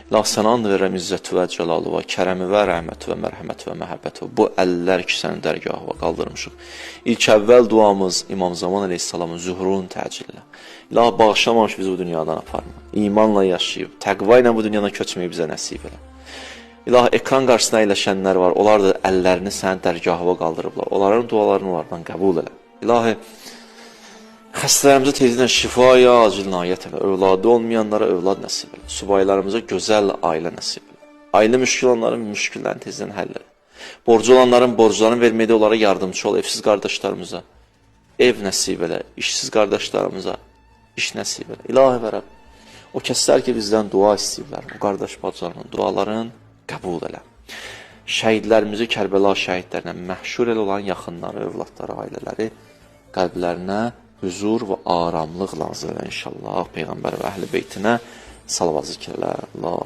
İlahi sənə and verirəm izzəti və cəlalı və kərəmi və rəhməti və mərhəməti və məhəbbəti və bu əllər ki sənin dərgahına qaldırmışıq. İlk əvvəl duamız İmam Zaman əleyhissalamın zühurun təcillə. İlahi bağışlamamış bizi bu dünyadan aparma. İmanla yaşayıb, təqva ilə bu dünyadan köçməyi bizə nəsib elə. İlahi ekran qarşısına əyləşənlər var. Onlar da əllərini sənin dərgahına qaldırıblar. Onların dualarını onlardan qəbul elə. İlahi xəstələrimizə tezliklə şifaya acil inayət elə. Övladı olmayanlara övlad nəsib elə. Subaylarımıza gözəl ailə nəsib elə. Ailə müşkül olanların müşküllərini tezdən həll elə. Borcu olanların borclarını verməkdə onlara yardımcı ol. Evsiz qardaşlarımıza ev nəsib elə. İşsiz qardaşlarımıza iş nəsib elə. İlahi və Rəbb, o kəslər ki bizdən dua istəyirlər, o qardaş bacılarının dualarını qəbul elə. Şəhidlərimizi Kərbəla şəhidlərinə məhşur elə olan yaxınları, övladları, ailələri qəlblərinə huzur və aramlıq lazım elə inşallah. Peyğəmbər və əhl-i beytinə salavat zikr elə. Allah.